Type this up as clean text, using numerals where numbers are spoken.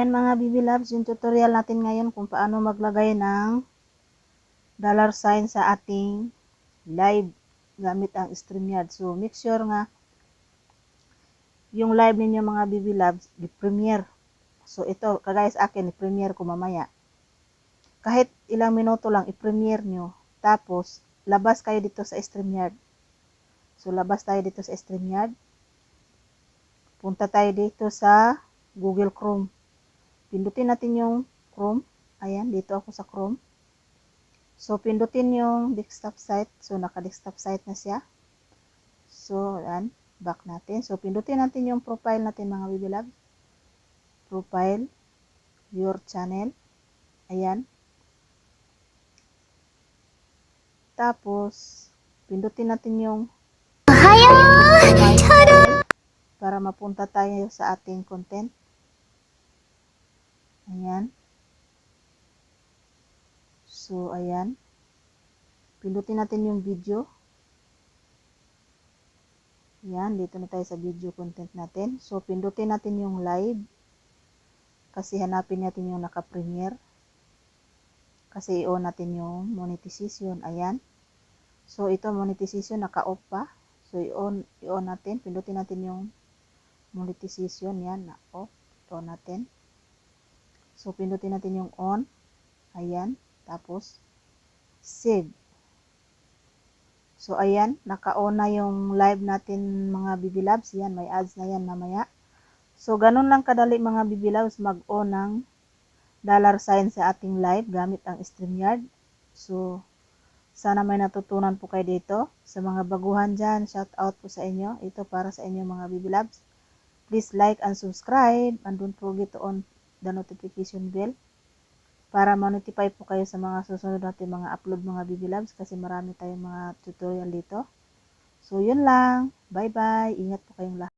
Ayan mga Bibi Loves, yung tutorial natin ngayon kung paano maglagay ng $sign sa ating live gamit ang StreamYard. So, make sure nga yung live ninyo mga Bibi Loves, i-premiere. So, ito, kagaya sa akin, i-premiere ko mamaya. Kahit ilang minuto lang, i-premiere nyo. Tapos, labas kayo dito sa StreamYard. So, labas tayo dito sa StreamYard. Punta tayo dito sa Google Chrome. Pindutin natin yung Chrome. Ayan, dito ako sa Chrome. So, pindutin yung desktop site. So, naka-desktop site na siya. So, ayan, back natin. So, pindutin natin yung profile natin mga Bibi Loves. Profile, your channel. Ayan. Tapos, pindutin natin yung para mapunta tayo sa ating content. Ayan. So, ayan. Pindutin natin yung video. Ayan, dito na tayo sa video content natin. So, pindutin natin yung live. Kasi hanapin natin yung naka-premiere. Kasi i-on natin yung monetization. Ayan. So, ito monetization, naka-off pa. So, i-on natin. Pindutin natin yung monetization. Yan, na-off. I-on natin. So, pindutin natin yung on. Ayan. Tapos, save. So, ayan. Naka-on na yung live natin mga Bibi Loves. Yan, may ads na yan mamaya. So, ganun lang kadali mga Bibi Loves mag-on ng $sign sa ating live gamit ang StreamYard. So, sana may natutunan po kayo dito. Sa mga baguhan dyan, shout out po sa inyo. Ito para sa inyo mga Bibi Loves. Please like and subscribe and don't forget to on the notification bell para ma-notify po kayo sa mga susunod natin mga upload mga Bibi Loves kasi marami tayong mga tutorial dito. So, yun lang. Bye-bye. Ingat po kayong lahat.